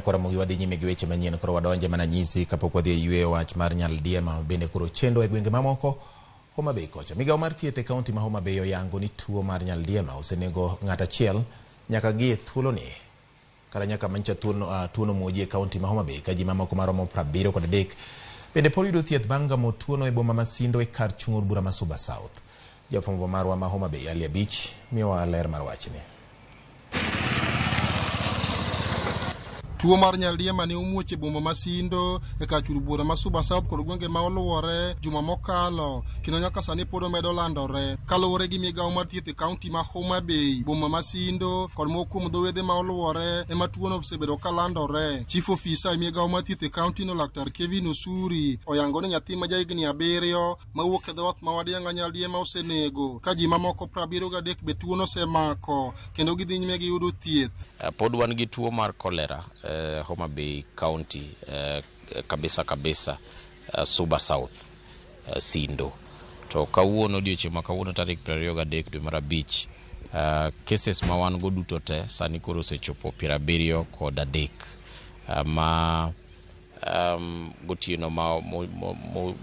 Koro Ramogi wadhi nyime gi weche manyien. Koro wadonje mana nyisi kapok wadhi e yweyo wach mar Nyaldiema bende koro chendo e gwenge mamoko Homa Bay kocha. Migawo mar thieth e kaunti ma Homa Bay oyango ni tuo mar Nyaldiema osenego ng'at achiel nyaka gi e thuoloni kata nyaka manyicha tuono muoji e kaunti ma Homa Bay ka ji mamoko maromo 73 bende pod yudo thieth bang' gamo tuono e boma ma Sindo e kar chung' od bura ma Suba South. Jafwambo marwa ma Homa Bay Ali Abich miyowa ler mar wachni. Tuo mar Nyaldiema ne omuoch e boma ma Sindo e kar chul bura ma Suba South kod gwenge ma oluwore juma mokalo, kendo nyaka sani pod omedo landore. Kaluwore gi migawo mar thieth e kaunti ma Homa Bay, boma ma Sindo kod moko kuom dho wedhe ma oluwore ema tuono osebedo ka landore. Chief ofisa e migawo mar thieth e kaunti no Laktar Kevin Osuri oyango ni nyathi ma jahigni 7 mawuok e dhoot ma Wadiang'a Nyaldiema osenego, ka ji mamoko 73 be tuono osemako kendo gidhi nyime gi yudo thieth. Pod wan gi tuo mar cholera Homa Bay County, kabisa kabisa, Suba South, Sindo. To kawuono, odiochieng' ma kawuono tarik 23 dwe mar 5, cases ma wan go duto te sani koro osechopo 73, ma gotieno ma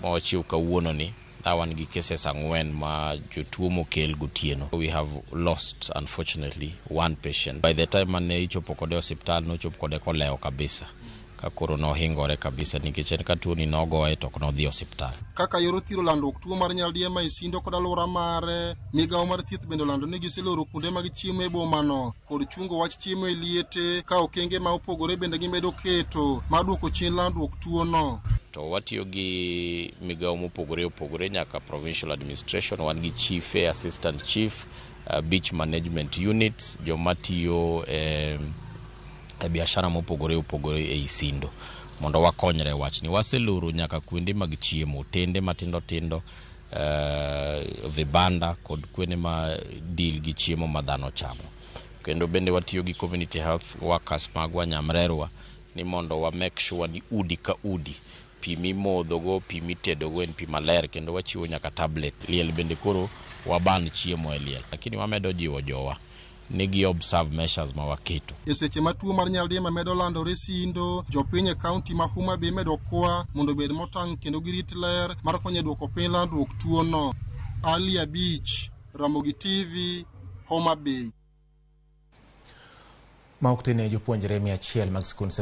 wachiw kawuono ni wan gi cases 4 ma jotuo mokel gotieno. We have lost, unfortunately, one patient. By the time mane ichopo kode e osiptal, nochopo kode kolewo kabisa, ka koro nohingore kabisa nikech en ka tuoni nogoye to ok nodhi e osiptal. Kaka yor thiro landruok tuo mar Nyaldiema e Sindo kod alwora mare, migawo mar thieth bende olando ni giseloro kuonde mag chiemo e bomano kod chungo wach chiemo e liete, ka okenge ma opogore bende gimedo keto mar duoko chien landruok tuono. To watiyo gi migawo mopogore opogore nyaka provincial administration, wan gi chife, assistant chief, beach management units, joma tiyo e biashara mopogore opogore ei Sindo mondo wakonyre wachni. Waseloro nyaka kuonde mag chiemo, otende matindo tindo, vibanda kod kuonde ma deal gi chiemo ma dhano chamo. Kendo bende watiyo gi community health workers magwa nyamrerwa ni mondo wa make sure ni udi ka udi pi mimodhogo, pi mitedogo en pi maler, kendo wachiwo nyaka tablet. Liel bende koro waban chiemo e liel, lakini wamedo jiwo jowa ni gi observe measures ma waketo. E seche ma tuo mar Nyaldiema medo landore Sindo, jopiny e kaunti ma Homa Bay medo kwa mondo obed motang' kendo girit ler mar konyo e duoko piny landruok tuono. Ali Abich, Ramogi TV, Homa Bay. Ma ok tine jopuonjre 100 mag skund